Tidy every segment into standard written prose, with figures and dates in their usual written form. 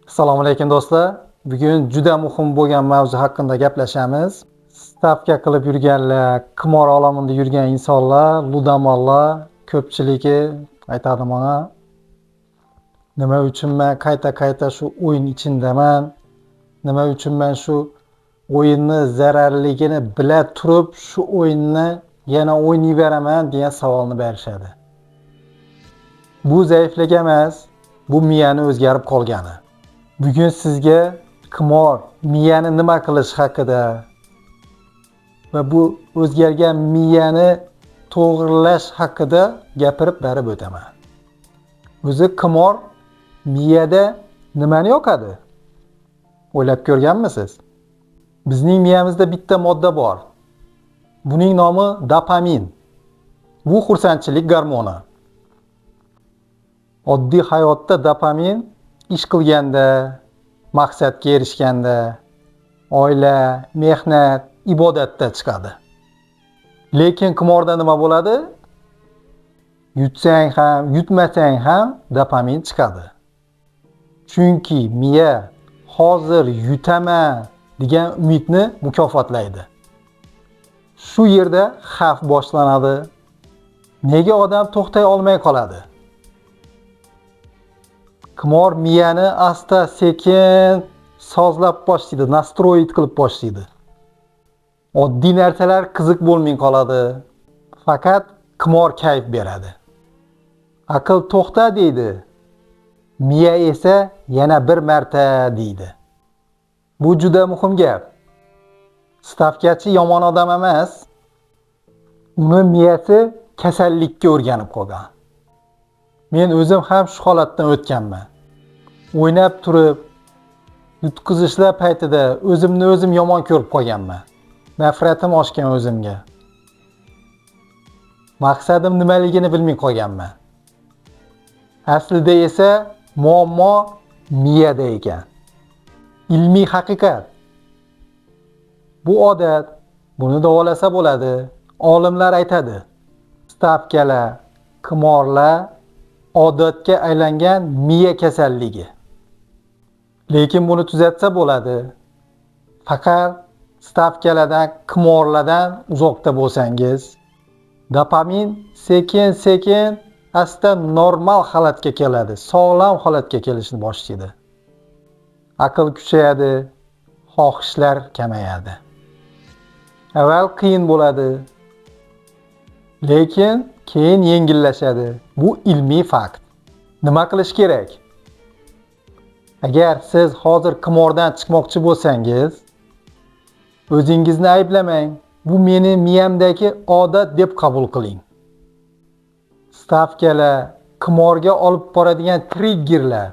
Assalomu alaykum, do'stlar. Bugun juda muhim bo'lgan mavzu haqida gaplashamiz. Stavka qilib yurganlar, qimor olamida yurgan insonlar, ludomanlar ko'pchiligi aytadi menga: "Nima uchun men qayta-qayta shu o'yin ichindaman? Nima uchun men shu o'yinni zararligini bila turib, shu o'yinni yana o'ynayveraman?" degan savolni berishadi. Bu zaiflik emas, bu miyani o'zgarib qolgani. Bugun sizga qimor miyani nima qilish haqida va bu o'zgargan miyani to'g'rilash haqida gapirib berib o'taman. O'zi qimor miyada nimani yoqadi? O'ylab ko'rganmisiz? Bizning miyamizda bitta modda bor. Buning nomi dopamin. Bu xursandchilik gormoni. Oddiy hayotda dopamin ish qilganda, maqsadga erishganda, oila, mehnat, ibodatda chiqadi. Lekin qimorda nima bo'ladi? Yutsang ham, yutmasang ham dopamin chiqadi. Chunki miya hozir yutaman degan umidni mukofotlaydi. Shu yerda xavf boshlanadi. Nega odam to'xtay olmay qoladi? Qimor miyani asta sekin sozlab boshlaydi, настроить qilib boshlaydi. Oddiy narsalar qiziq bo'lmay qoladi. Faqat qimor kayf beradi. Aql to'xta deydi. Miya esa yana bir marta deydi. Bu juda muhim gap. Stavkachi yomon odam emas. Uni miyasi kasallikka o'rganib qolgan. Men o'zim ham shu holatdan o'tganman. O'ynab turib, yutqizishlar paytida o'zimni o'zim yomon ko'rib qolganman. Nafratim oshgan o'zimga. Maqsadim nimaligini bilmay qolganman. Aslida esa muammo miyada ekan. Ilmiy haqiqat. Bu odat, buni davolasa bo'ladi. Olimlar aytadi. Stavkalar, qimorlar odatga aylangan miya kasalligi. Lekin buni tuzatsa bo'ladi. Faqat stavkalardan, qimorlardan uzoqda bo'lsangiz, dopamin sekin-sekin asta normal holatga keladi, sog'lom holatga kelishni boshlaydi. Aql kuchayadi, xohishlar kamayadi. Avval qiyin bo'ladi, lekin keyin yengillashadi. Bu ilmiy fakt. Nima qilish kerak? Agar siz hozir qimordan chiqmoqchi bo'lsangiz, o'zingizni ayblamang. Bu meni miyamdagi odat deb qabul qiling. Stavkalar, qimorga olib boradigan triggerlar,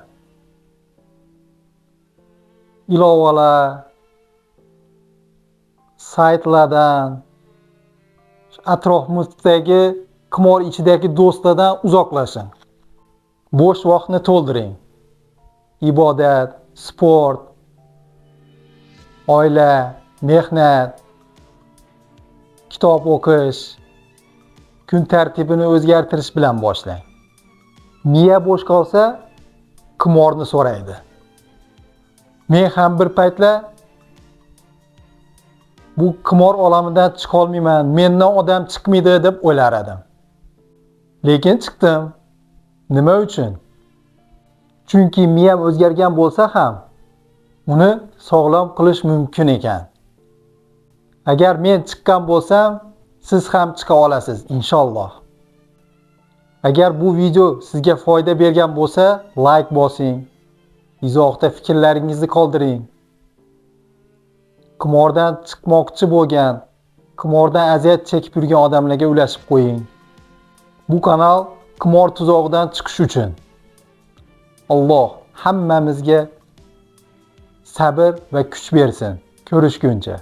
ilovalar, saytlardan, atrofimizdagi qimor ichidagi do'stlardan uzoqlashing. Bo'sh vaqtni to'ldiring. Ibodat, sport, oila, mehnat, kitob o'qish, kun tartibini o'zgartirish bilan boshlang. Miya bo'sh qolsa, qimorni so'raydi. Men ham bir paytlar bu qimor olamidan chiqolmayman, mendan odam chiqmaydi deb o'ylar edim. Lekin chiqdim. Nima uchun? Chunki miyam o'zgargan bo'lsa ham, uni sog'lom qilish mumkin ekan. Agar men chiqqan bo'lsam, siz ham chiqa olasiz, inshaalloh. Agar bu video sizga foyda bergan bo'lsa, like bosing. Izohda fikrlaringizni qoldiring. Qimordan chiqmoqchi bo'lgan, qimordan aziyat chekib yurgan odamlarga ulashib qo'ying. Bu kanal qimor tuzog'idan chiqish uchun. Alloh hammamizga sabr va kuch bersin. Ko'rishguncha.